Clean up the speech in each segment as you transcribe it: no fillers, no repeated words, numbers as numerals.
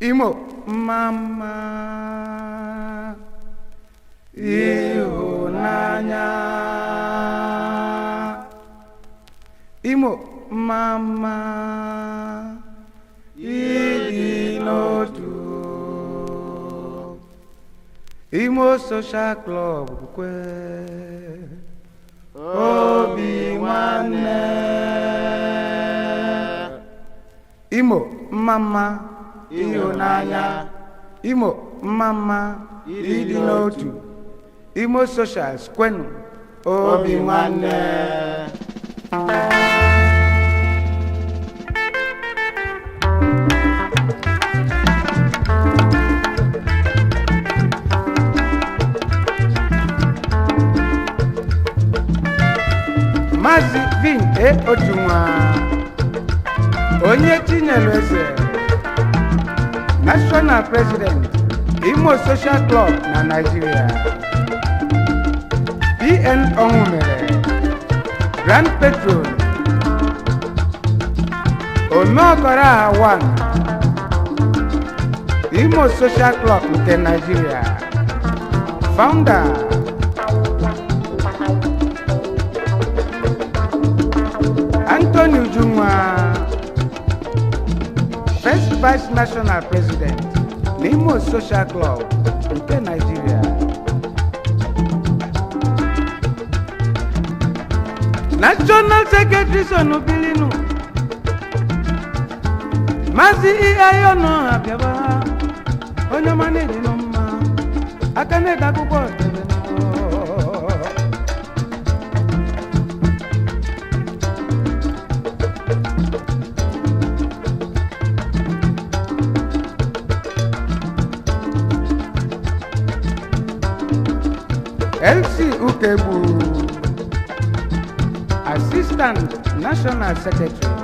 Imo mama, ịhụnanya. Imo mama, ịdị n'otu. Imo Social Club kwe, obi nwanne. Imo mama, ịhụnanya. Imo mama, ịdị n'otu. Imo Social kwenu, obi nwanne. Maazị Vin E. Otunwa, onye tinyere eze, National President, Imo Social Club na Nigeria. PN Onwumere, Grand Patron, Omeokora 1, Imo Social Club nke Nigeria, Founder. Anthony Ujunwa, First Vice National President n'Imo Social Club nke Nigeria. National Secretary Sonu Bilinu, Maazị Ihe Abịaba, onye ọma na-edinụ mma, aka na-ede akwụkwọ debe. LC Ukegbu, Assistant National Secretary,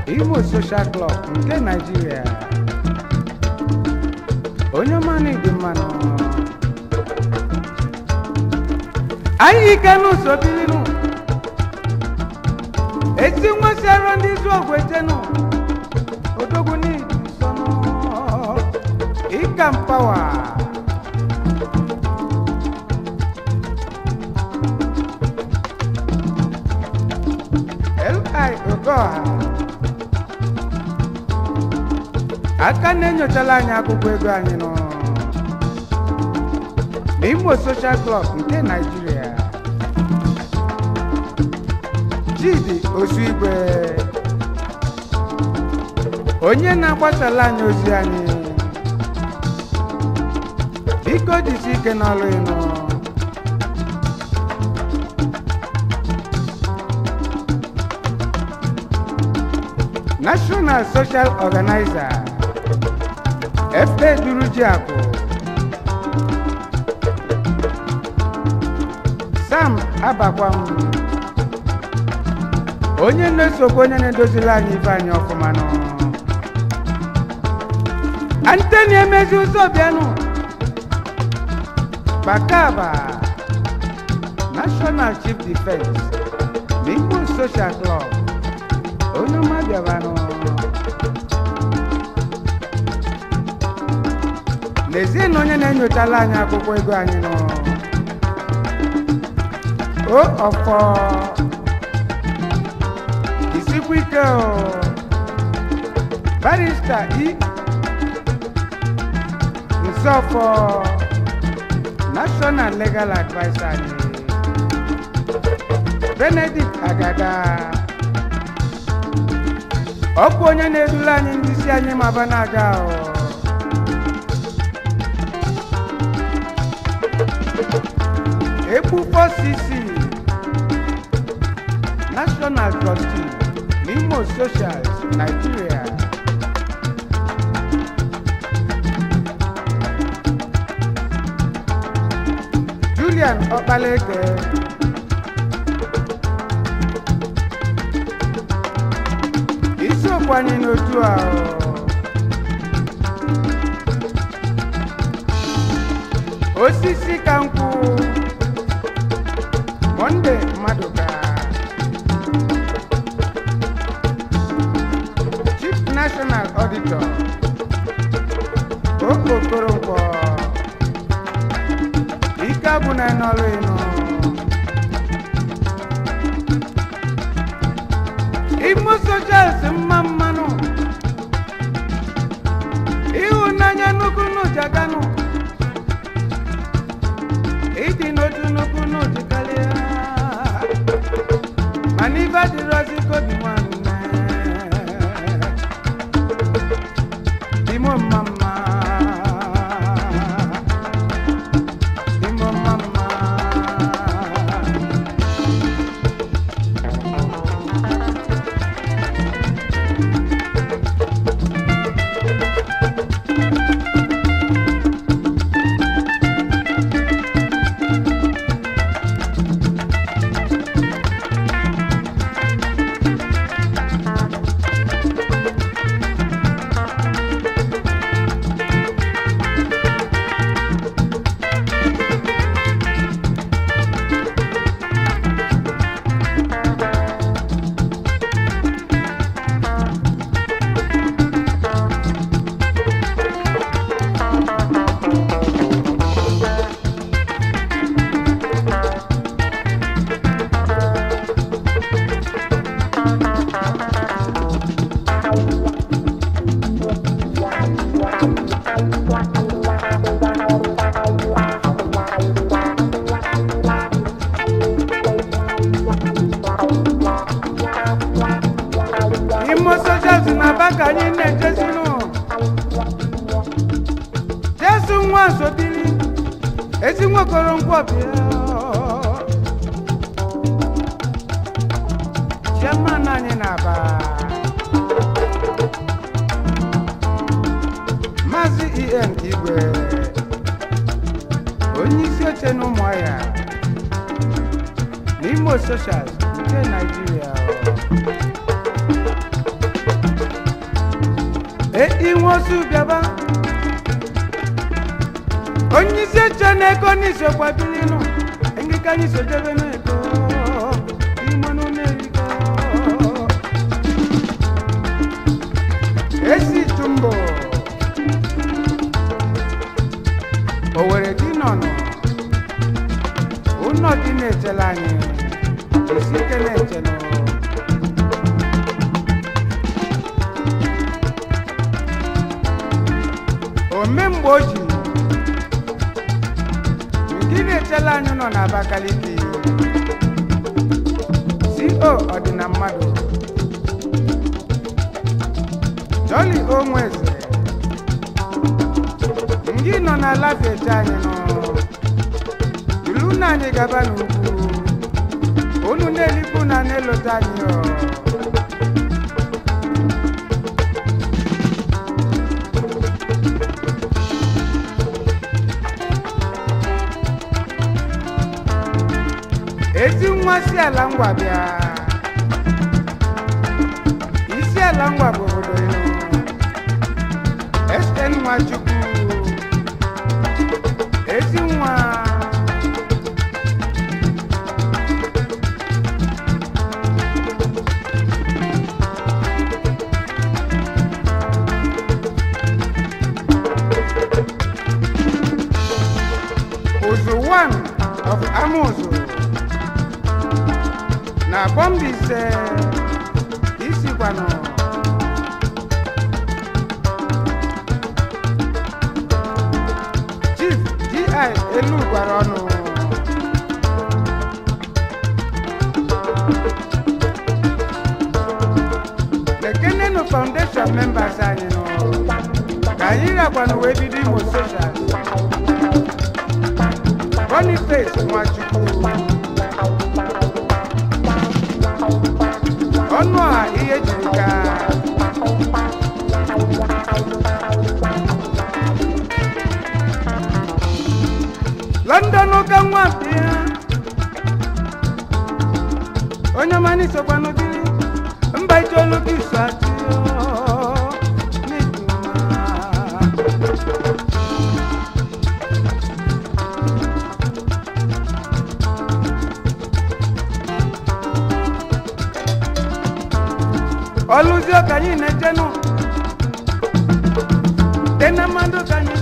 Imo Social Club nke Nigeria, onye ọma na-edi mmanụ. Anyị ike n'ụzọ bilinu ezi nwesịara ndị izu ọgwụ ejenu odogwu n'idi nsọnụ ịka mpawa. Li Okeọha, aka na-enyochala anyị akwụkwọ ego anyị nọ n'Imo Social Club nke Nigeria. Chidi Osuigwe, onye na-agbasala anyị ozi anyị, biko jisi ike n'ọlụ ịnụ. National Social Organizer, FA Durujiakụ, Sam Abakwam, onye na-esokwa onye na-edozili anyị ife anyị ọfụma nọ. Antoni Emezi ụzọ bịanụ Bakaba, National Chief Defense n'Imo Social Club, onye ọma bịabanụ. N'ezie na onye na-enyochala anyị akwụkwọ ego anyị nọ o ọfọ isikwa ike o. Barista I Nsọfọ, National Legal Adviser anyị. Benedict Agada, ọ bụ onye na-edula anyị ndị isi anyị ma ba na-aga o. Egbufo CC, National Trustee n'Imo Socials Nigeria. Julian Ọkpaleke, isiokwu anyị n'otu a o. Osisi ka nkwụ, Monde Maduka, Chief National Auditor. Okokoronkwo ike agwụna n'ọrụ ịnụ Imo Socials mma mmanụ ịhụnanya nnukwu n'ụjaganụ ịdị n'otu nnukwu n'ụji karịa mana ife adịrọzi ka obi nwanne Imo mma mma Imo mma mma. Imo Socials na Aba ka anyị na-ejezinụ Jesu nwa nsobili ezi nwokoro nkwọbịa chairman anyị na-aba Maazị En Igwe onye isi oche na Ụmụahịa n'Imo Socials nke Naịjirịa. Inwe osu bịaba onye isi oche na-ego n'isokwa bilinụ ngịka anyị sojebe n'ego imanụ na-erikọ esi chumbo Owere dị nọnụ ụnọ dị na-echela anyị esi ike na-echenụ. Omemgbe o ji nke na-echela anyị nọ n'Abakaliki co ọdịna mmadụ Jolly Onweze ndị nọ na lafeche anyị nọ ilu na anyị gaba n'ugwu unu na-elikwu na na-elota anyị ọ. Ezi nwa si ala ngwa bịa isi ala ngwa bụ obodo elu sn Nwachukwu ezi nwa Ụzụ one of Amuzu na Bọmbise isikwanụ Chief GI elu gwara ọnụ Lekenenu Foundation members anyị nọ ka anyị rakwanụ wee bido Imo Social. Boniface Nwachukwu ọnụ a ihe jiri ka London ụka nwa bịa onye ọma n'isokwanụ biri mba itoolu gị so achị n'ịdị mma. Ọlụzi ka anyị na-echenụ dị na mmadụ ka anyị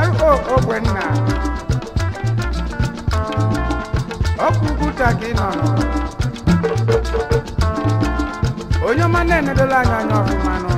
Ro Ogbenna, ọkụ Ugwuta ka ị nọ nọ. Onye ọma na-enedola anyị anya ọfụma nọ.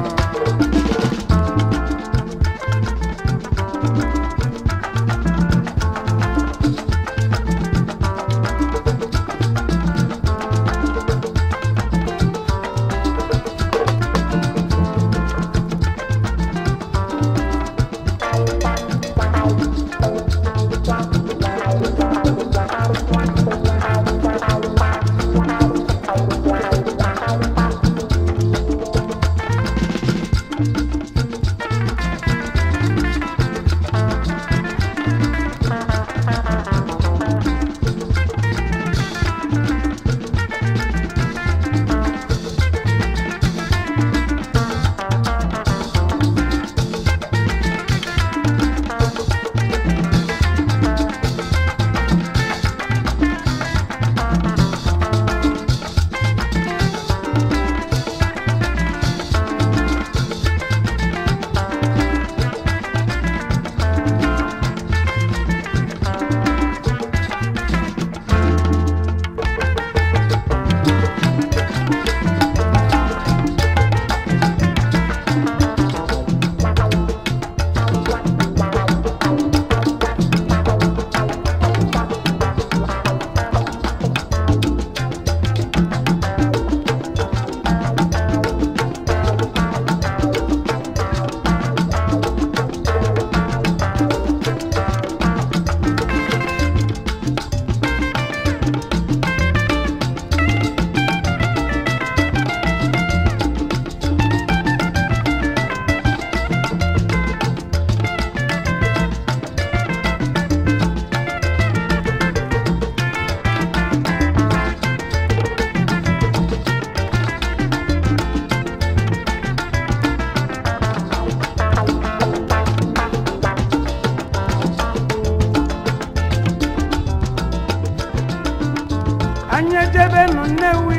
Anyị ejebe nụ Nnewi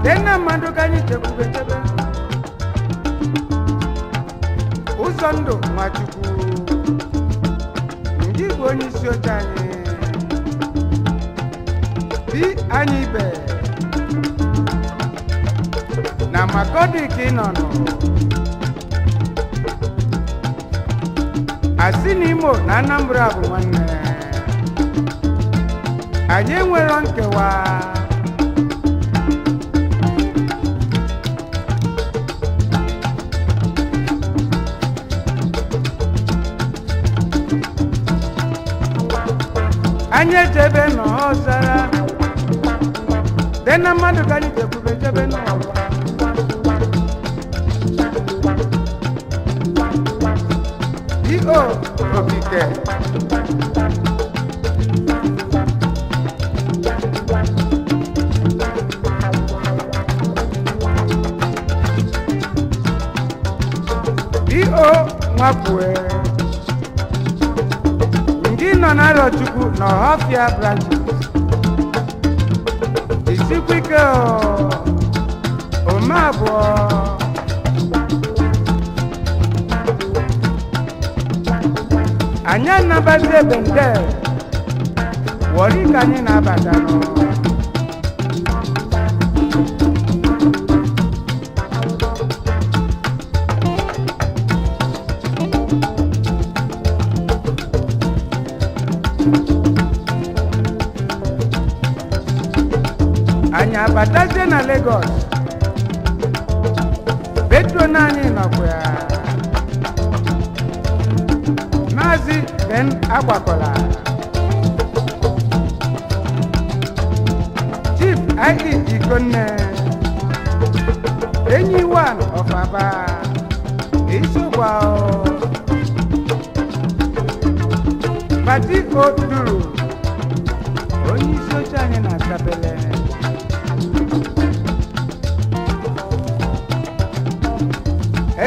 dị na mmadụ ka anyị chekwube chebe ụzọ ndụ Nwachukwu ndị bụ onye isi oche anyị bi anyị ibe na Makọdị ka ị nọ nụ asị na Imo na Anambra bụ nwanne anyị enwero nkewa. Anyị echebe n'ọzara dị na mmadụ ka anyị chekwube chebe n'ụwa. D.O. Okike, D.O. Nwapue, ndị nọ n'Arọchukwu na Ọhafịa branches, isikwa ike ome abụọ. Anyị anabazi ebende wọrị ka anyị na-abata nụ. Anyị abatazie na Lagos, petron anyị nọkwa ya, Maazị Ben Agbakola, Chief I.E. Ikonne, Enyi One of Aba, Isogwa, Pati Oduru, onye isi oche anyị na Sapele.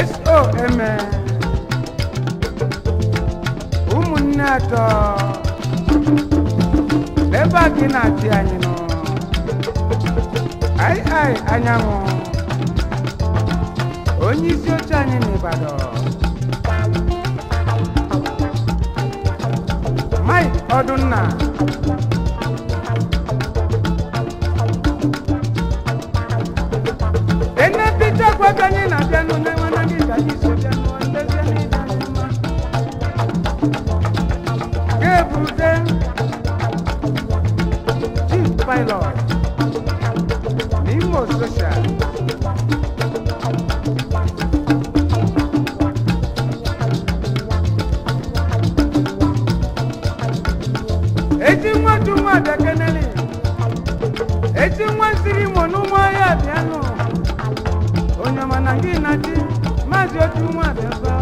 SOM, ụmụnne atọ ebe a gị na-achị anyị nọ ai anyanwụ, onye isi oche anyị n'Ibadan. Ọdụnna ene pita gwa ka anyị na-abịanụ na-enwe gị ka anyị si bịanụ ndezie n'ịdị anyị mma. Ga-ebute Chief Pilot n'Imo Social. Ezi nwa ju nwa abịa keneli, ezi nwa siri Imo n'ụmụ ahịa abịanụ, onye ọma na gị na di Maazị otu nwa abịaba.